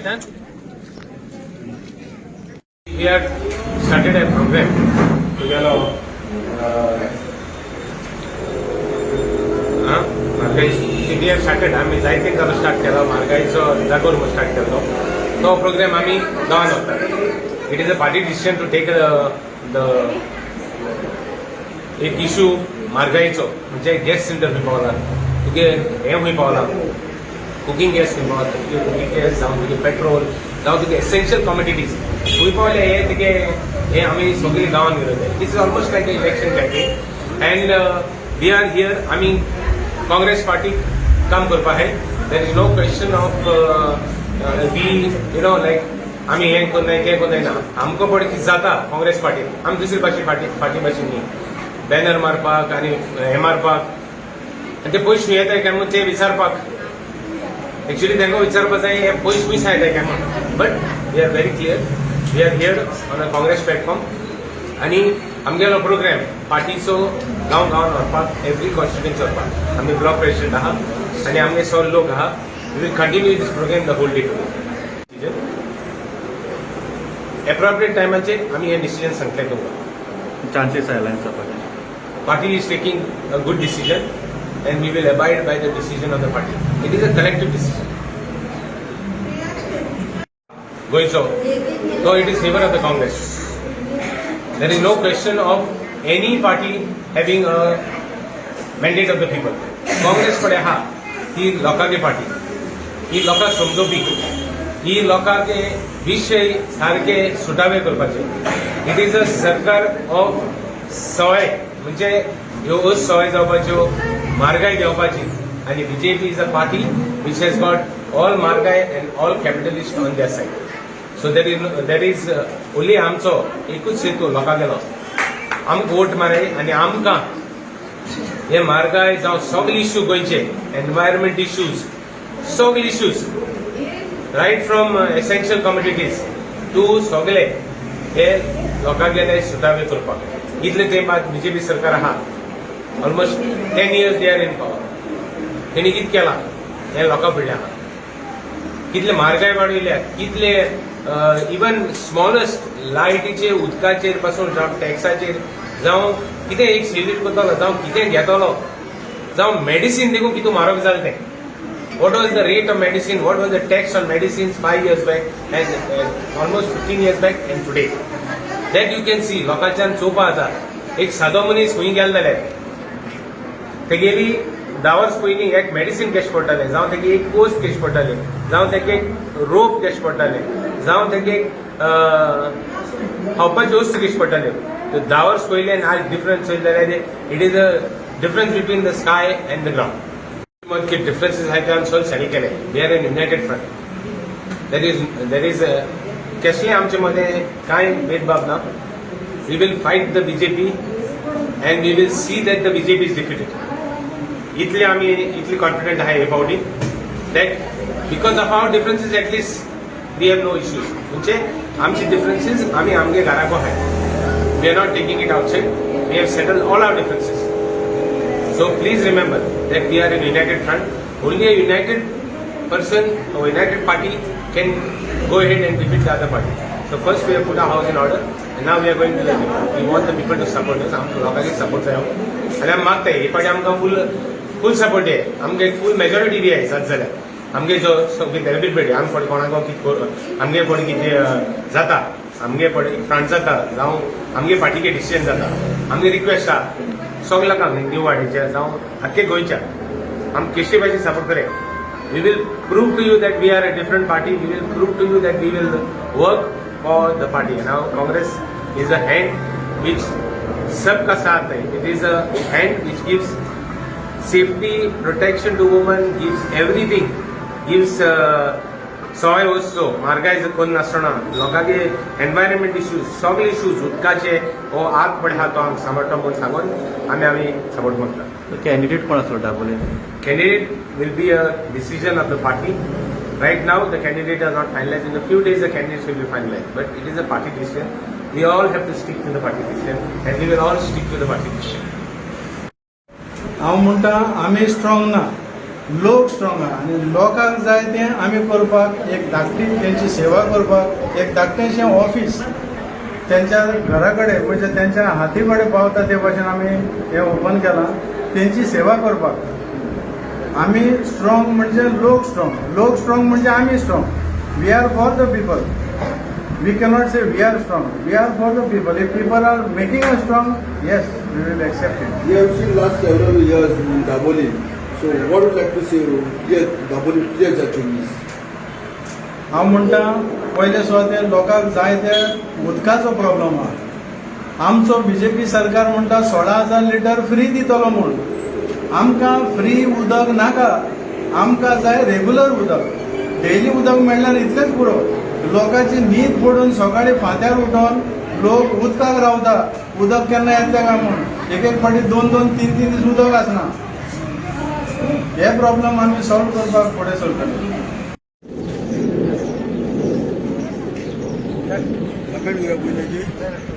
Done? We have started a program तुगेलो म्हारगाय. We have started, आमी जायते जालो स्टार्ट केलो, म्हारगायचो जागोर स्टार्ट केल्लो. तो प्रोग्राम आमी गांवांत वता. It is a party decision to take the एक इशू म्हारगायचो, म्हणजे गॅस सिलिंडर खंय पावला तुगे, हें खंय पावला, कुकींग गॅस खंय पावला तुगे, कुकींग गॅस जावं तुगे पेट्रोल जावं तुगे एसेन्शियल कॉमोडिटीज खंय पावले, हे तुगे हे आमी सगळे गांवांत गेले. This is almost like a election campaign and we are here. आमी काँग्रेस पार्टीक काम करपा आहाय. There is no question of we like आमी हें करनाय, तें करनाय, ना. आमकां पळय कितें जाता काँग्रेस पार्टीन, आमी दुसरी भाशेन फाटी फाटी भाशेन न्ही बॅनर मारपाक आनी हें मारपाक आनी ते पयशे खंय येताय काय म्हणून ते विचारपाक. एक्चुअली तांकां विचारपाक जाय, हे पयशे खंय येताय काय म्हणून. But we are very clear, we are here on a Congress platform आनी आमगेलो प्रोग्राम पार्टीचो गांव गांवान व्हरपाक, एवरी कॉन्स्टिट्युएन्सी व्हरपाक. आमी ब्लॉक प्रेसिडेंट आहा आनी आमगे सगळे लोक आहा. We will continue this program the whole day today. Appropriate टायमाचेर आमी हें डिसिजन सांगतले तुमकां. चान्सीस अलायन्स जावपाचे? Party is taking a good decision and we will abide by the decision of the party. It is a collective decision. गोंयचो तो it is favour of the Congress. There is no question of any party having a mandate of the people. Congress कडेन आहा ती लोकांची party, ही लोकांक समजोवपी, ही लोकांचे विशय सारके सुटावे करपाचे. It is a सरकार ऑफ सवय, म्हणजे ह्यो असवय जावपाच्यो, म्हारगाय देंवपाची आनी BJP is a party which has got all म्हारगाय and all capitalist on their side. So there is only आमचो एकूच हेतू लोकां गेलो, आमकां वोट माराय आनी आमकां हे म्हारगाय जावं सगळे इश्यू गोंयचे, एनवायरमेंट इश्यूज, सगळे issues, right from essential commodities to सगळे हे लोकांगेले सुटावे करपाक. इतले तेंपात बीजेपी सरकार आहा, almost 10 years they are in power. तेणी कितें केलां हें लोकां फुडलें आहा. कितले म्हारगाय वाडयल्या, कितले इवन स्मॉलेस्ट लायटीचेर, उदकाचेर पासून, जावं टॅक्साचेर, जावं कितें एक सिलीट करतलो, जावं कितें घेतलो, जावं मेडिसीन देखून कितें म्हारग जालें तें. What was the rate of medicine, what was the tax on medicines 5 years back and almost 15 years back and today, that you can see. लोकांच्यान चोवपा जाता. एक सादो मनीस खंय गेलो जाल्यार तेगेली 10 वर्स पयलीं एक मेडिसीन कॅश पडटालें, जावं तेगे एक पोस्ट कॅश पडटालें, जावं तेगे एक रोप कॅश पडटालें, जावं तेगे एक खावपाची वस्तू कॅश पडटाल्यो. त्यो 10 वर्स पयलीं आनी आज डिफरन्स चोयले जाल्यार it is a difference between the sky and the ground. की डिफरन्सीस आहात ते आमी सगळे सेटल केले. We are an united front. There is कसले आमचे मदें कांय भेदभाव ना. We will fight the BJP and we will see that the BJP is defeated. इतले आमी इतली कॉन्फिडंट आहाय हे फावटी that because of our differences at least we have no issues. म्हणजे आमचे डिफरन्सीस आमी आमगे घराको आहाय. We are not taking it outside. We have settled all our differences. So please remember that we are a united front. Only a united person or united party can go ahead and defeat the other party. So first we have put our house in order and now we are going to the people. We want the people to support us. आमकां लोकांचे support जाय आनी आमी मागताय हे पाटी आमकां फूल फूल support आहे, आमगे फूल मेजॉरिटी बी आहे. जात जाल्यार आमगे जो सगळी एवरीबडी आमी कोण कोणाक कितें, आमगे कोण कितें जाता, आमगे पळय फ्रंट जाता, जावं आमगे पार्टीचे डिसिजन जाता, आमगे रिक्वेस्ट आहा सगळे लोकांक, न्यू वाडेच्या जावं आख्खे गोंयच्या, आम केशी भाशेन सपोर्ट करे. We will prove to you that we are a different party. We will prove to you that we will work for the party. Now Congress is a hand which सबका साथ है. It is a hand which gives safety, protection to women, gives everything, gives सगळे वस्तू म्हारगाय करून नासतना लोकांचे environment issues, सगळे issues, उदकाचे हो आग पडे आहा तो आमकां सांबाळटलो म्हूण सांगून आमी आमी सपोर्ट करता. कॅन्डिडेट कोण आसलो Dabolim? Candidate will be a decision of the party. Right now, the candidate are not finalized. In a few days, the candidates will be finalized. But it is a party decision. We all have to stick to the party decision, and we will all stick to the party decision. हांव म्हणटा, आमी strong ना, लोक strong आहा आनी लोकांक जाय तें आमी करपाक, एक धाकटी तेंची सेवा करपाक, एक धाकटेंशें ऑफीस तेंच्या घरा कडेन, म्हणजे तेंच्या हाती कडेन पावता ते भाशेन आमी हें ओपन केलां तेंची सेवा करपाक. आमी स्ट्रॉंग म्हणजे लोक स्ट्रॉंग, लोक स्ट्रॉंग म्हणजे आमी strong. We are for the people. We cannot say we are strong. We are for the people. If people are making us strong, yes, we will accept it. We have seen last several years in Dabolim. So what would you like to say here, Dabolim कितें changes? हांव म्हणटा, पयले सुवातेर लोकांक जाय ते उदकाचो problem आहा. आमचो बीजेपी सरकार म्हणटा 16,000 लिटर फ्री दितलो म्हूण. आमकां फ्री उदक नाका, आमकां जाय रेगुलर उदक. डेली उदक मेळ्ळ्यार इतलेंच पुरो. लोकांची न्हीद पडून सकाळी फांत्यार उठोन लोक उदकाक रावता, उदक केन्ना येतलें काय म्हूण. एक एक फावटी दोन दोन तीन तीन दीस उदक आसना. हे प्रॉब्लम आमी सॉल्व करपाक फुडें सरतले. कमेंट करूया.